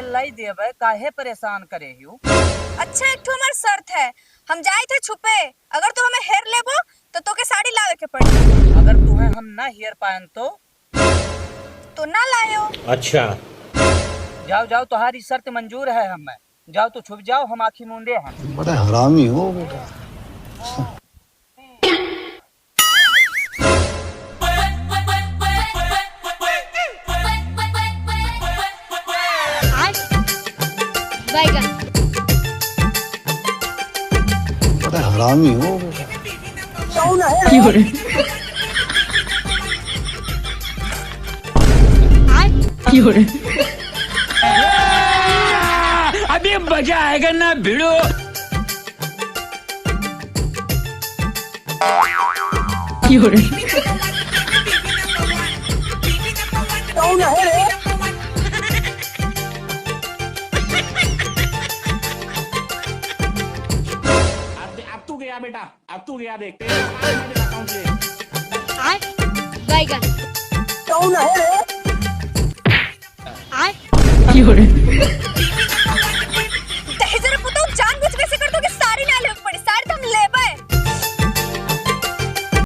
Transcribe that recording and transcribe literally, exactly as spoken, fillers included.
लाई देबे, काहे परेशान करे हियो? अच्छा, एक ठो हमार शर्त है, हम जाइत है छुपे, अगर तू हमें हेर लेबो तो तोके साड़ी लावे के पड़ी। अगर तुहे हम ना हेर पाएन तो? तो ना लायो। अच्छा। जाओ, जाओ, तुम्हारी शर्त मंजूर है हमें। जाओ, तू छुप जाओ, हम आँखी मूंदे हैं। बड़ा हरामी हो बेटा। बैगन। बड़ा हरामी हो बेटा। अभी मजा आएगा ना भिड़ो। अब, अब तू गया बेटा, अब तू गया देख। बैगन।